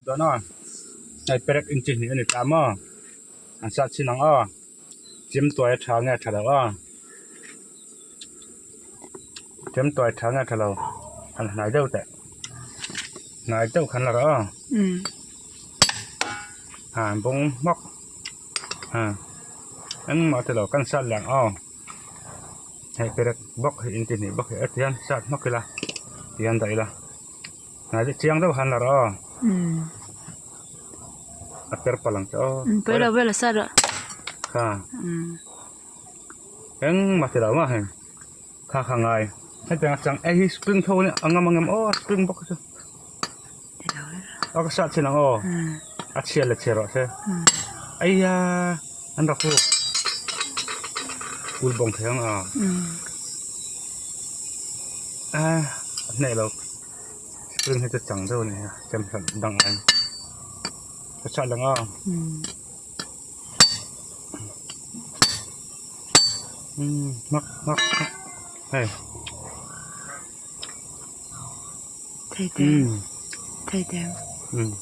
Dawn a, hei perek inchi hnih a ni ta maw? An sat chin ang aw, chem tuai a tha nge a tha lo aw? Chem tuai tha nge a tha lo? Han hnai deuh teh, hnai deuh khan la rawh aw. Ha bawng hmawk ha engmah ti lo kan sat leh ang aw. Hei perek bawk hi inti hnih bawk hi a tihian sat hmawk ila tihian dah ila. Hnai te chiang deuh han la rawh aw. A per palh ang che aw. Pui lo vel a sa rawh. Kha. Engmah ti lo maw hei. Kha kha ngai. Hetiang a chang ei hi spring tho a ngam ang em aw spring bawk hi chu. Aw ka sat chin ang aw. A chhia leh chhia rawh se. Aiya an rak ru. Kul bawng thei ang a. A hneh lo. Spring hi chu chang deuh a ni a chem hran dang ai ka chah lang a umm hmak hmak hmak hei thei te thei te umm.